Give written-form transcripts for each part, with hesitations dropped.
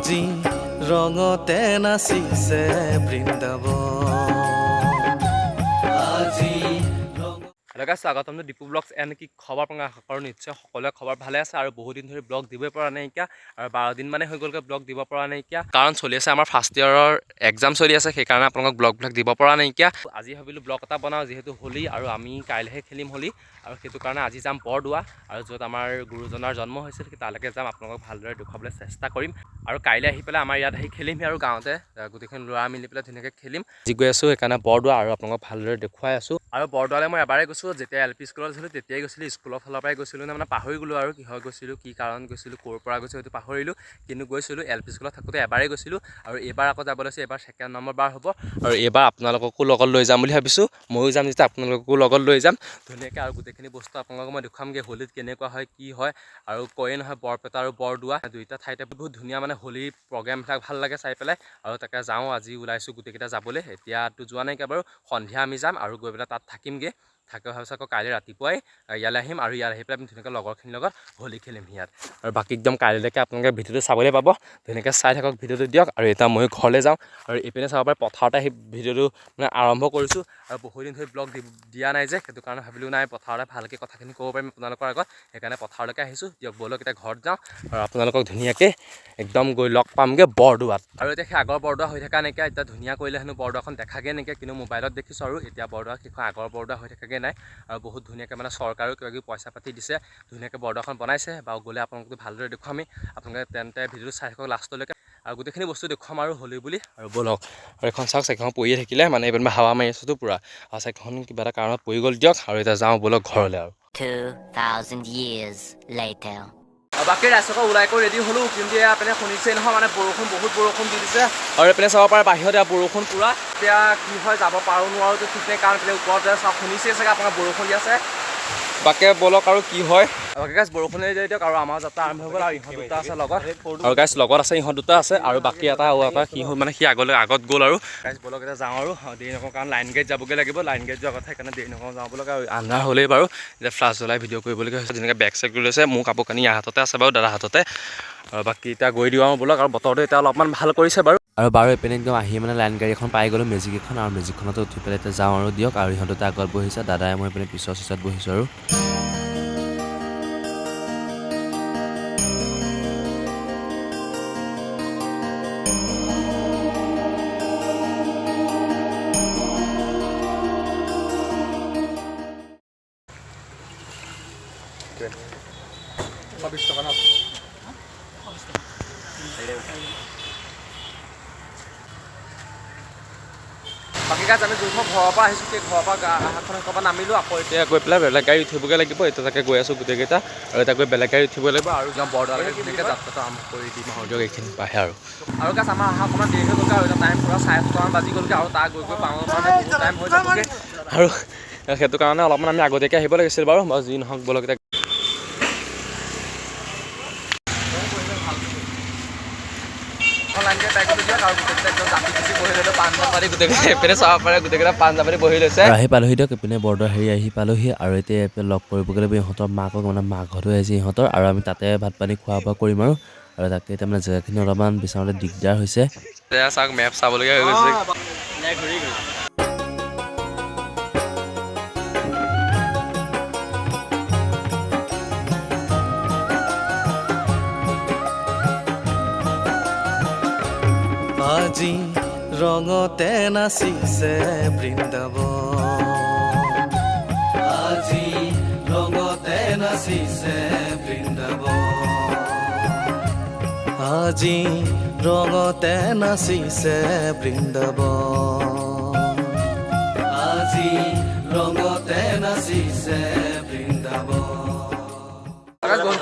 আজি ৰঙতে নাচিছে বৃন্দাবন। আজি হেল্ল' গাইছ, স্বাগতম টু দীপু ব্লগছ। এণ্ড কি খবৰ আপোনালোকে? আশা কৰোঁ নিশ্চয় সকলোৱে খবৰ ভালে আছে। আৰু বহুত দিন ধৰি ব্লগ দিবই পৰা নাইকিয়া আৰু 12 দিন মানে হৈ গ'লগৈ ব্লগ দিব পৰা নাইকিয়া, কাৰণ চলি আছে আমাৰ ফাৰ্ষ্ট ইয়েৰৰ এক্সাম চলি আছে, সেইকাৰণে আপোনালোকক ব্লগবিলাক দিব পৰা নাইকিয়া। আজি ভাবিলোঁ ব্লগ এটা বনাওঁ, যিহেতু হোলী আৰু আমি কাইলৈহে খেলিম হোলী। আৰু সেইটো কাৰণে আজি যাম বৰদোৱা আৰু য'ত আমাৰ গুৰুজনাৰ জন্ম হৈছিল, তালৈকে যাম। আপোনালোকক ভালদৰে দেখুৱাবলৈ চেষ্টা কৰিম। আৰু কাইলৈ আহি পেলাই আমাৰ ইয়াত আহি খেলিমহি আৰু গাঁৱতে গোটেইখিনি ল'ৰা মিলি পেলাই ধুনীয়াকৈ খেলিম। আজি গৈ আছোঁ সেইকাৰণে বৰদোৱা আৰু আপোনালোকক ভালদৰে দেখুৱাই আছোঁ। আৰু বৰদোৱালৈ মই এবাৰেই গৈছোঁ, যেতিয়া এল পি স্কুলত আছিলোঁ তেতিয়াই গৈছিলোঁ। স্কুলৰ ফালৰ পৰাই গৈছিলোঁ নে মানে পাহৰি গ'লোঁ আৰু কিহত গৈছিলোঁ, কি কাৰণত গৈছিলোঁ, ক'ৰ পৰা গৈছিলোঁ সেইটো পাহৰিলোঁ। কিন্তু গৈছিলোঁ, এল পি স্কুলত থাকোঁতে এবাৰেই গৈছিলোঁ। আৰু এইবাৰ আকৌ যাব লৈছোঁ, এইবাৰ ছেকেণ্ড নম্বৰ বাৰ হ'ব। আৰু এইবাৰ আপোনালোককো লগত লৈ যাম বুলি ভাবিছোঁ। ময়ো যাম যেতিয়া আপোনালোককো লগত লৈ যাম ধুনীয়াকৈ। আৰু গোটেইখিনি বস্তু আপোনালোকক মই দেখুৱামগৈ, হোলীত কেনেকুৱা হয়, কি হয়। আৰু কয়ে নহয়, বৰপেটা আৰু বৰদোৱা দুইটা ঠাইতে বহুত ধুনীয়া মানে হোলীৰ প্ৰগ্ৰেমবিলাক ভাল লাগে চাই পেলাই। আৰু তাকে যাওঁ, আজি ওলাইছোঁ গোটেইকেইটা যাবলৈ। এতিয়াতো যোৱা নাইকিয়া বাৰু, সন্ধিয়া আমি যাম আৰু গৈ পেলাই তাত থাকিমগৈ। থাকি অহাৰ পিছত আকৌ কাইলৈ ৰাতিপুৱাই ইয়ালৈ আহিম আৰু ইয়াত আহি পেলাই আমি ধুনীয়াকৈ লগৰখিনিৰ লগত হোলী খেলিম ইয়াত। আৰু বাকী একদম কাইলৈকে আপোনালোকে ভিডিঅ'টো চাবলৈ পাব, ধুনীয়াকৈ চাই থাকক ভিডিঅ'টো দিয়ক। আৰু এতিয়া ময়ো ঘৰলৈ যাওঁ। আৰু এইপিনে চাব পাৰে, পথাৰতে আহি ভিডিঅ'টো মানে আৰম্ভ কৰিছোঁ। আৰু বহুদিন ধৰি ব্লগ দিয়া নাই যে, সেইটো কাৰণে ভাবিলোঁ নাই, পথাৰতে ভালকৈ কথাখিনি ক'ব পাৰিম আপোনালোকৰ আগত, সেইকাৰণে পথাৰলৈকে আহিছোঁ। দিয়ক, ব'লক, এতিয়া ঘৰত যাওঁ আৰু আপোনালোকক ধুনীয়াকৈ একদম গৈ লগ পামগৈ বৰদোৱাত। আৰু এতিয়া সেই আগৰ বৰদোৱা হৈ থকা নাইকিয়া, এতিয়া ধুনীয়া কৰিলে হেনো বৰদোৱাখন দেখাগৈ নাইকিয়া, কিন্তু মোবাইলত দেখিছোঁ। আৰু এতিয়া বৰদোৱা সেইখন আগৰ বৰদোৱা হৈ থাকাগৈ নাই। আৰু বহুত ধুনীয়াকৈ মানে চৰকাৰেও কিবা কিবি পইচা পাতি দিছে, ধুনীয়াকৈ বৰদোৱাখন বনাইছে। বাৰু গ'লে আপোনালোকতো ভালদৰে দেখুৱামেই, আপোনালোকে তেন্তে ভিডিঅ'টো চাই থাকক লাষ্টলৈকে আৰু গোটেইখিনি বস্তু দেখুৱাম আৰু হোলী বুলি। আৰু ব'লক। আৰু এখন চাওক, চাইকেলখন পৰিয়ে থাকিলে, মানে এইপিনে হাৱা মাৰি আছোতো পূৰা, আৰু চাইকেলখন কিবা এটা কাৰণত পৰি গ'ল। দিয়ক, আৰু এতিয়া যাওঁ ব'লক ঘৰলৈ। আৰু 2,000 years later. আৰু বাকী ৰাইজসকল, ওলাই কৰি ৰেডি হ'লোঁ, কিন্তু এয়া এইপিনে শুনিছেই নহয়, মানে বৰষুণ, বহুত বৰষুণ দি দিছে। আৰু এইপিনে চাব পাৰে, বাহিৰত এয়া বৰষুণ পূৰা। এতিয়া কি হয়, যাব পাৰোঁ নোৱাৰোঁতো ঠিক নাই, কাৰণ এইপিনে ওপৰত চাওক, শুনিছেই চাগে আপোনাৰ, বৰষুণ দি আছে। বাকী ব'লক আৰু কি হয়। বাকী গাইছ, বৰষুণে দিয়ে দিয়ক। আৰু আমাৰ যাত্ৰা আৰম্ভ হৈ গ'ল। আৰু ইহঁত দুটা আছে লগত, আৰু গাইছ লগত আছে, ইহঁত দুটা আছে আৰু বাকী এটা আৰু এটা সি হ'ল, মানে সি আগলৈ আগত গ'ল। আৰু গাইছ ব'লক, এতিয়া যাওঁ আৰু দেৰি নকৰোঁ, কাৰণ লাইন গাড়ীত যাবগৈ লাগিব। লাইন গাড়ীত যোৱাৰ কথা, সেইকাৰণে দেৰি নকৰোঁ, যাওঁ ব'লক। আৰু আন্ধাৰ হ'লেই বাৰু, এতিয়া ফ্লাছ জ্বলাই ভিডিঅ' কৰিবলগীয়া হৈছে। যেনেকৈ বেগ চেগ লৈ লৈছে, মোৰ কাপোৰ কানি ইয়াৰ হাততে আছে বাৰু, দাদাৰ হাততে। আৰু বাকী এতিয়া গৈ দিওঁ আৰু ব'লক। আৰু বতৰটো এতিয়া অলপমান ভাল কৰিছে বাৰু। আৰু বাৰু এইপিনে একদম আহি মানে লাইন গাড়ী এখন পাই গ'লোঁ, মেজিক এখন। আৰু মেজিকখনতে উঠি পেলাই এতিয়া যাওঁ আৰু দিয়ক। আৰু ইহঁত দুটা আগত বহিছে, দাদাই মই এইপিনে পিছৰ চিটত বহিছোঁ। আৰু 20 টকা ন। বাকী গাইছ, আমি যোনখন ঘৰৰ পৰা আহিছোঁ, সেই ঘৰৰ পৰা আহাখন সেইখনৰ পৰা নামিলোঁ। আকৌ এতিয়া গৈ পেলাই বেলেগ গাড়ী উঠিবগৈ লাগিব। এতিয়া তাকে গৈ আছোঁ গোটেইকেইটা আৰু এতিয়া গৈ বেলেগ গাড়ী উঠিব লাগিব আৰু যাওঁ বৰদোৱালৈকে, ধুনীয়াকৈ যাত্ৰাটো আৰম্ভ কৰি দিম। আৰু দিয়ক, এইখিনি পাহে। আৰু আৰু গাইছ, আমাৰ অহা অকণমান দেৰি হৈ গ'লগৈ আৰু এতিয়া টাইম পূৰা 6:30মান বাজি গ'লগৈ। আৰু তাত গৈ গৈ পাওঁ মানে বহুত টাইম হৈ যাবগৈ আৰু সেইটো কাৰণে অলপমান আমি আগতীয়াকৈ আহিব লাগিছিল বাৰু। বাৰু যি নহওক, ব'লক এতিয়া। লাইনকে পাই গ'লো দিয়ক। আৰু গোটেইকেইটা একদম জাপি কুচি বহি ল'লো, পাণ চান পাতি গোটেইকেইটা। এইপিনে চাব পাৰে, গোটেইকেইটা পাণ চাপাতি বহি লৈছে। আৰু আহি পালোহি দিয়ক, এইপিনে বৰদোৱা হেৰি আহি পালোহি। আৰু এতিয়া এইপিনে লগ কৰিবগৈ লাগিব ইহঁতৰ মাকক, মানে মাক ঘৰতো আহিছে ইহঁতৰ। আৰু আমি তাতে ভাত পানী খোৱা বোৱা কৰিম। আৰু আৰু তাকে এতিয়া মানে জেগাখিনি অলপমান বিচাৰোঁতে দিগদাৰ হৈছে। এতিয়া চাওক, মেপ চাবলগীয়া হৈ গৈছে। ঘূৰি ঘূৰি আজি ৰঙতে নাচিছে বৃন্দাবন। আজি ৰঙতে নাচিছে বৃন্দাবন। আজি ৰঙতে নাচিছে বৃন্দাবন। আজি ৰঙতে নাচিছে বৃন্দাবন।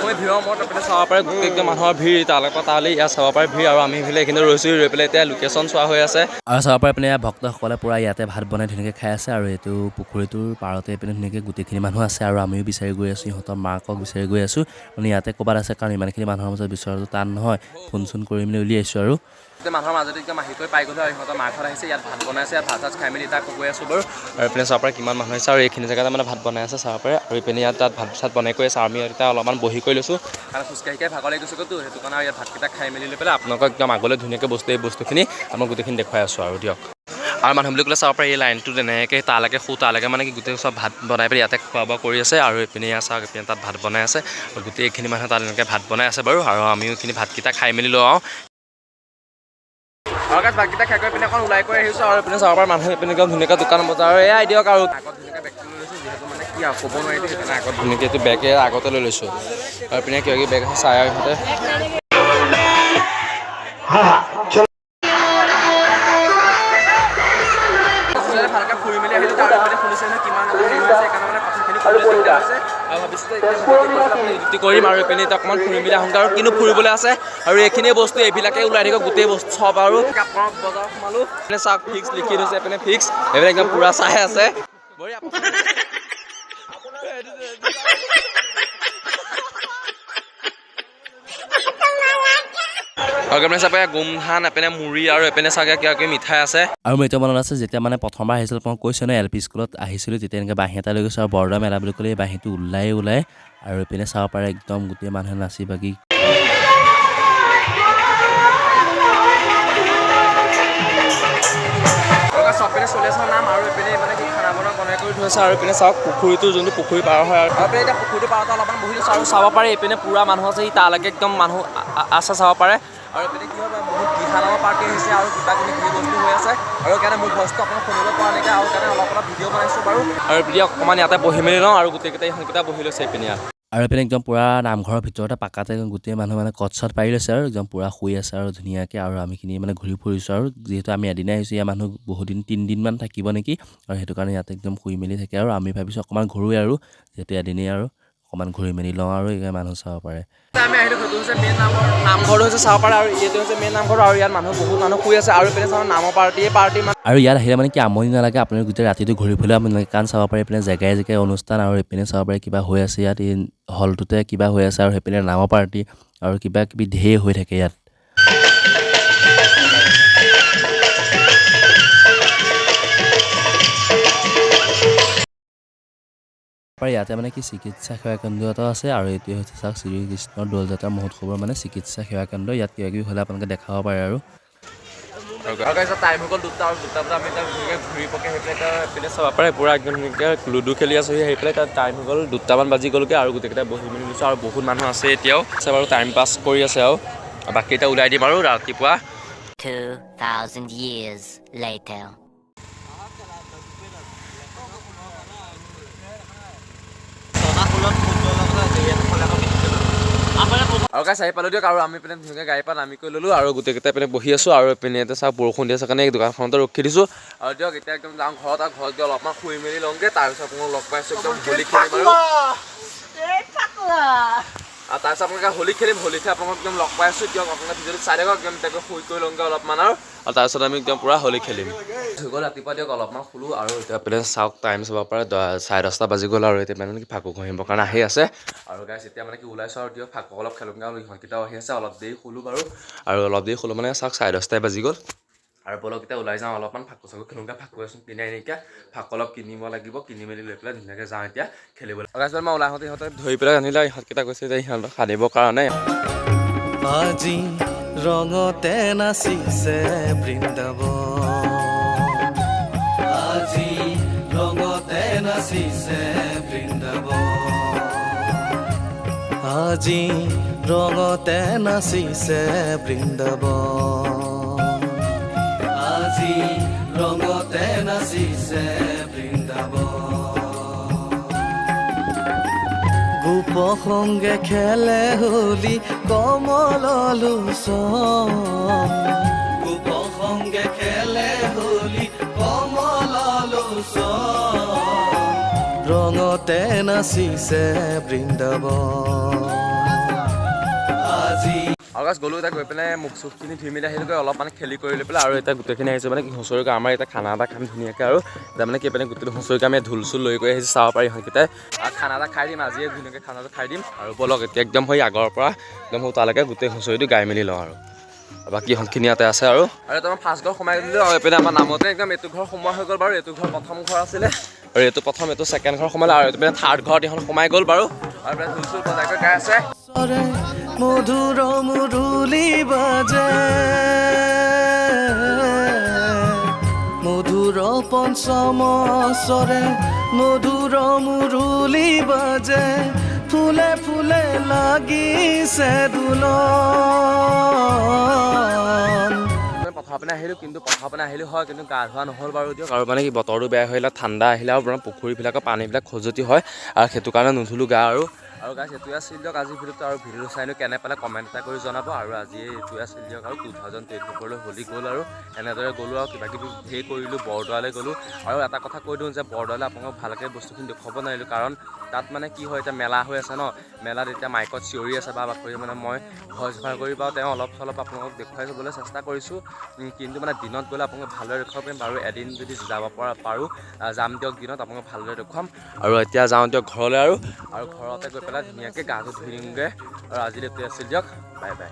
গৈ ভিৰৰ মূৰত আপুনি চাব পাৰে, গোটেই একদম মানুহৰ ভিৰ তালৈৰ পৰা তালৈ। ইয়াত চাব পাৰে ভিৰ। আৰু আমি এইফালে এইখিনি ৰৈছোঁ, ৰৈ পেলাই এতিয়া লোকেশ্যন চোৱা হৈ আছে। আৰু চাব পাৰে, এইপিনে ভক্তসকলে পূৰা ইয়াতে ভাত বনাই ধুনীয়াকৈ খাই আছে। আৰু এইটো পুখুৰীটোৰ পাৰতে এইপিনে ধুনীয়াকৈ গোটেইখিনি মানুহ আছে। আৰু আমিও বিচাৰি গৈ আছোঁ, ইহঁতৰ মাকক বিচাৰি গৈ আছোঁ। মানে ইয়াতে ক'ৰবাত আছে, কাৰণ ইমানখিনি মানুহৰ মাজত বিচৰাটো টান নহয়। ফোন চোন কৰি মেলি উলিয়াইছোঁ। আৰু গোটেই মানুহৰ মাজতে একদম আহি কৰি পাই গ'লোঁ। আৰু ইহঁতৰ মাৰ ঘৰত আহিছে, ইয়াত ভাত বনাইছে। ইয়াত ভাত চাত খাই মেলি তাক গৈ আছোঁ বাৰু। আৰু এইপিনে চাব পাৰে কিমান মানুহ আহিছে। আৰু এইখিনি জেগাতে মানে ভাত বনাই আছে, চাব পাৰে। আৰু এইপিনে ইয়াত তাত ভাত চাত বনাই কৰি আছে। আমি এতিয়া অলপমান বহি বহি কৰি লৈছোঁ, কাৰণ খোজকাঢ়ি কাঢ়ি ভাগৰ লাগি গৈছেগৈতো, সেইটো কাৰণে আৰু ইয়াত ভাতকেইটা খাই মেলি লৈ পেলাই আপোনালোকক একদম আগলৈ ধুনীয়াকৈ বস্তু এই বস্তুখিনি আপোনাক গোটেইখিনি দেখুৱাই আছোঁ আৰু দিয়ক। আৰু মানুহ বুলি ক'লে চাব পাৰে এই লাইনটো তেনেকৈ তালৈকে সু তালৈকে মানে কি গোটেই চব ভাত বনাই পেলাই ইয়াতে খোৱা বোৱা কৰি আছে। আৰু এইপিনে এয়া চাওক, এইপিনে তাত ভাত বনাই আছে আৰু গোটেইখিনি মানুহে তাত এনেকৈ ভাত বনাই আছে বাৰু। আৰু আমিও এইখিনি ভাতকেইটা খাই মেলি লওঁ আৰু গাইজ ভাতকেইটা খাই কৰি পিনে অকণ ওলাই কৰি আহিছোঁ। আৰু এইপিনে চাব পাৰে মানুহ এইপিনে একদম ধুনীয়াকৈ দোকান বজাৰ এয়াই দিয়ক। আৰু আগত ধুনীয়াকৈ বেগটো লৈ লৈছোঁ, যিহেতু মানে কি আৰু ক'ব নোৱাৰিতো, সেইকাৰণে আগত ধুনীয়াকৈ এইটো বেগে আগতে লৈ লৈছোঁ। আৰু এইপিনে কিবা কিবি বেগ আছে চাই আৰু ইহঁতে ভালকৈ ফুৰি মেলি আহিলোঁ। তাৰ পিনে শুনিছে নহয় কিমান এটা হেৰি হৈছে, সেইকাৰণে মানে কথাখিনি ক'বলৈ দিগদাৰ হৈছে। আৰু ভাবিছোঁ যে এতিয়া কৰিম আৰু এইপিনে এতিয়া অকণমান ফুৰি মেলি আহোঁগৈ আৰু কিনো ফুৰিবলৈ আছে। আৰু এইখিনিয়ে বস্তু এইবিলাকে ওলাই থাকিব গোটেই বস্তু চব। আৰু কাপোৰৰ বজাৰ সোমালোঁ, এইপিনে চাওক ফিক্স লিখি থৈছে, এইপিনে ফিক্স, এইপিনে একদম পূৰা চাই আছে। বঢ়িয়া। আৰু এইপিনে চাগে গোমধান, এপিনে মুড়ি আৰু এপিনে চাগে কিবা কিবি মিঠাই আছে। আৰু মোৰ এতিয়া মনত আছে যেতিয়া মানে প্ৰথমবাৰ আহিছিলোঁ, মই কৈছোঁ ন এল পি স্কুলত আহিছিলোঁ, তেতিয়া এনেকৈ বাঁহী এটা লৈ গৈছোঁ আৰু বৰদোৱা মেলা বুলি ক'লে এই বাঁহীটো ওলায়ে ওলায়। আৰু এইপিনে চাব পাৰে একদম গোটেই মানুহে নাচি বাগি। চব পিনে চলি আছে নাম। আৰু এইপিনে মানে কি খানা বনা বনাই কৰি থৈছে। আৰু এইপিনে চাওক পুখুৰীটো যোনটো পুখুৰী পাৰ হয়। আৰু এইপিনে এতিয়া পুখুৰীটো পাৰতে অলপমান বহি লৈছোঁ আৰু চাব পাৰে এইপিনে পূৰা মানুহ আছে, সি তালৈকে একদম মানুহ আছে চাব পাৰে। আৰু এইপিনে কি হয় বহুত দিহা নামৰ পাৰ্টি আহিছে আৰু কিবা কিবি ধেৰ বস্তু হৈ আছে। আৰু সেইকাৰণে মোৰ ভইচটো অকণমান শুনিব পৰা নাইকিয়া আৰু সেইকাৰণে অলপ অলপ ভিডিঅ' বনাইছোঁ বাৰু। আৰু এইপিনে অকণমান ইয়াতে বহি মেলি লওঁ আৰু গোটেইকেইটা ইহঁতকেইটা বহি লৈছে এইপিনে ইয়াত। আৰু এইপিনে একদম পূৰা নামঘৰৰ ভিতৰতে পাকাতে গোটেই মানুহ মানে কট চট পাৰি লৈছে আৰু একদম পূৰা শুই আছে আৰু ধুনীয়াকৈ। আৰু আমিখিনি মানে ঘূৰি ফুৰিছোঁ আৰু যিহেতু আমি এদিনাই আহিছোঁ, ইয়াৰ মানুহ বহুদিন 3 দিনমান থাকিব নেকি, আৰু সেইটো কাৰণে ইয়াতে একদম শুই মেলি থাকে। আৰু আমি ভাবিছোঁ অকণমান ঘূৰোঁ আৰু যিহেতু এদিনেই আৰু অকণমান ঘূৰি মেলি লওঁ আৰু এই মানুহ চাব পাৰে। আমি আহিলোঁ, সেইটো হৈছে মেইন নামঘৰ, নামঘৰটো হৈছে চাব পাৰে। আৰু এইটো হৈছে মেইন নামঘৰ আৰু ইয়াত মানুহ বহুত মানুহ শুই আছে। আৰু এইপিনে চাওঁ নামৰ পাৰ্টিয়ে পাৰ্টি মানে। আৰু ইয়াত আহিলে মানে কি আমনি নালাগে, আপুনি গোটেই ৰাতিটো ঘূৰি ফুৰিলেও আমনি নালাগে, কাৰণ চাব পাৰে এইপিনে জেগাই জেগাই অনুষ্ঠান আৰু এইপিনে চাব পাৰে কিবা হৈ আছে ইয়াত, এই হলটোতে কিবা হৈ আছে। আৰু সেইপিনে নামৰ পাৰ্টি আৰু কিবা কিবি ঢেৰ হৈ থাকে ইয়াত। পাৰে ইয়াতে মানে কি চিকিৎসা সেৱা কেন্দ্ৰ এটা আছে। আৰু এইটোৱে হৈছে চাওক শ্ৰীকৃষ্ণৰ দৌল যাত্ৰা মহোৎসৱৰ মানে চিকিৎসা সেৱা কেন্দ্ৰ। ইয়াত কিবা কিবি হ'লে আপোনালোকে দেখাব পাৰে আৰু। আৰু টাইম হৈ গ'ল 2টা, আৰু 2টা বজাত আমি এতিয়া ধুনীয়াকৈ ঘূৰি পকি আহি পেলাই এতিয়া এইপিনে চাব পাৰে পূৰা একদম ধুনীয়াকৈ লুডু খেলি আছোঁহি আহি পেলাই। তাত টাইম হৈ গ'ল 2টামান বাজি গ'লগৈ আৰু গোটেইকেইটা বহি মেলি লৈছোঁ আৰু বহুত মানুহ আছে এতিয়াও আছে বাৰু, টাইম পাছ কৰি আছে। আৰু বাকী এতিয়া ওলাই দিম আৰু ৰাতিপুৱা। 2,000 years later. আৰু গাইছ আহি পালোঁ দিয়ক। আৰু আমি পিনে ধুনীয়াকৈ গাড়ীৰ পৰা নামি কৰি ল'লোঁ আৰু গোটেইকেইটা পিনে বহি আছোঁ। আৰু এইপিনে এতিয়া চাওক বৰষুণ দি আছে কাৰণে এই দোকানখনতে ৰখি দিছোঁ। আৰু দিয়ক এতিয়া একদম যাওঁ ঘৰত আৰু ঘৰত গৈ অলপমান শুই মেলি লওঁগৈ, তাৰপিছত আপোনালোক লগ পাইছোঁ একদম হোলী খেলিম আৰু আৰু তাৰপিছত আপোনালোকে হোলী খেলিম, হোলী খেলি আপোনালোকক একদম লগ পাই আছোঁ দিয়ক। আপোনালোকে ভিডিঅ'টো চাই থাকক, একদম তাকে শুই কৰি লওঁগৈ অলপমান আৰু আৰু তাৰপিছত আমি একদম পূৰা হোলী খেলিম। হৈ গ'ল ৰাতিপুৱা দিয়ক, অলপমান শুলোঁ। আৰু এতিয়া পিনে চাওক টাইম চাব পাৰে 10:30 বাজি গ'ল। আৰু এতিয়া মানে কি ফাকু ঘঁহিবৰ কাৰণে আহি আছে। আৰু গাইছ এতিয়া মানে কি ওলাইছোঁ আৰু দিয়ক ফাকু অলপ খেলোঁগৈ আৰু ইহঁতকেইটাও আহি আছে। অলপ দেৰি শুলোঁ বাৰু, আৰু অলপ দেৰি শুলোঁ মানে চাওক 10:30ই বাজি গ'ল। আৰু ব'লক এতিয়া ওলাই যাওঁ, অলপমান ফাকু চাকু খেলোঁগৈ। ফাকু আছোন কিনাই নাইকিয়া, ফাকু অলপ কিনিব লাগিব, কিনি মেলি লৈ পেলাই ধুনীয়াকৈ যাওঁ এতিয়া খেলিবলৈ। গাইছ মই ওলাই আহোঁতে ইহঁতে ধৰি পেলাই আনিলে, ইহঁতকেইটা কৈছে যে ইহঁতক সানিবৰ কাৰণে। আজি ৰঙতে নাচিছে বৃন্দাবন, আজি ৰঙতে নাচিছে বৃন্দাবন, আজি ৰঙতে নাচিছে বৃন্দাবন, আজি ৰঙতে নাচিছে বৃন্দাবন। গোপ সংগে খেলে হোলী কমল লোচন, গোপ সংগে খেলে হোলী কমল লোচন, ৰঙতে নাচিছে বৃন্দাবন আজি। আৰু গাইছ গ'লো এতিয়া গৈ পেলাই মুখ চুখখিনি ধুই মেলি আহিলোগৈ, অলপমান খেলি কৰি লৈ পেলাই। আৰু এতিয়া গোটেইখিনি আহিছোঁ মানে কি হুঁচৰি, আমাৰ এতিয়া খানা এটা খাম ধুনীয়াকৈ। আৰু এতিয়া মানে কি পিনে গোটেই হুঁচৰিকে আমি ঢোল চোল লৈ গৈ আহিছোঁ, চাব পাৰি ইহঁতকেইটাই। আৰু খানা এটা খাই দিম আজিয়ে, ধুনীয়াকৈ খানাটো খাই দিম। আৰু ব'লক এতিয়া একদম সেই আগৰ পৰা একদম সৌ তালৈকে গোটেই হুঁচৰিটো গাই মেলি লওঁ। আৰু বাকী ইহঁতখিনি ইয়াতে আছে। আৰু আৰু এটা আমাৰ ফাৰ্ষ্ট ঘৰ সোমাই দিলোঁ। আৰু এইপিনে আমাৰ নামতে একদম এইটো ঘৰ সোমোৱা হৈ গ'ল বাৰু, এইটো ঘৰ প্ৰথম ঘৰ আছিলে। আৰু এইটো প্ৰথম, এইটো ছেকেণ্ড ঘৰ সোমালে আৰু এইটো মানে থাৰ্ড ঘৰত ইহঁত সোমাই গ'ল বাৰু। আৰু এইপিনে ঢোল চোল বজাই কৰি গাই আছে। স্বৰে মধুৰ মুৰুলি বাজে, মধুৰ পঞ্চম স্বৰে মধুৰ মুৰুলি বাজে, ফুলে ফুলে লাগিছে দোলন। মানে পথাৰৰ পিনে আহিলোঁ, কিন্তু পথাৰৰ পিনে আহিলোঁ হয়, কিন্তু গা ধোৱা নহ'ল বাৰু দিয়ক। আৰু মানে কি, বতৰটো বেয়া হৈ আহিলে, ঠাণ্ডা আহিলে আৰু আপোনাৰ পুখুৰীবিলাকৰ পানীবিলাক খজুৱতি হয় আৰু সেইটো কাৰণে নুধুলোঁ গা। আৰু গাইছ, এইটোৱে আছিল দিয়ক আজি ভিডিঅ'টো। আৰু ভিডিঅ'টো চাইনো কেনে পালে কমেণ্ট এটা কৰি জনাব। আৰু আজি এইটোৱে আছিল দিয়ক। আৰু 2024লৈ হোলী গ'ল আৰু এনেদৰে গ'লোঁ আৰু কিবা কিবি ধেৰ কৰিলোঁ, বৰদোৱালৈ গ'লোঁ। আৰু এটা কথা কৈ দিওঁ যে বৰদোৱালৈ আপোনালোকক ভালকৈ বস্তুখিনি দেখুৱাব নোৱাৰিলোঁ, কাৰণ তাত মানে কি হয়, এতিয়া মেলা হৈ আছে ন, মেলাত এতিয়া মাইকত চিঞৰি আছে বা বাকৰি, মানে মই ভইচ অভাৰ কৰি বাৰু তেওঁ অলপ চলপ আপোনালোকক দেখুৱাই যাবলৈ চেষ্টা কৰিছোঁ। কিন্তু মানে দিনত গ'লে আপোনালোকক ভালদৰে দেখুৱাব পাৰিম বাৰু। এদিন যদি যাব পৰা পাৰোঁ, যাম দিয়ক দিনত, আপোনালোকক ভালদৰে দেখুৱাম। আৰু এতিয়া যাওঁ দিয়ক ঘৰলৈ আৰু আৰু ঘৰতে গৈ পেলাই ধুনীয়াকৈ গাটো ধুই দিমগৈ। আৰু আজিলৈ এইটোৱে আছিল দিয়ক, বাই বাই।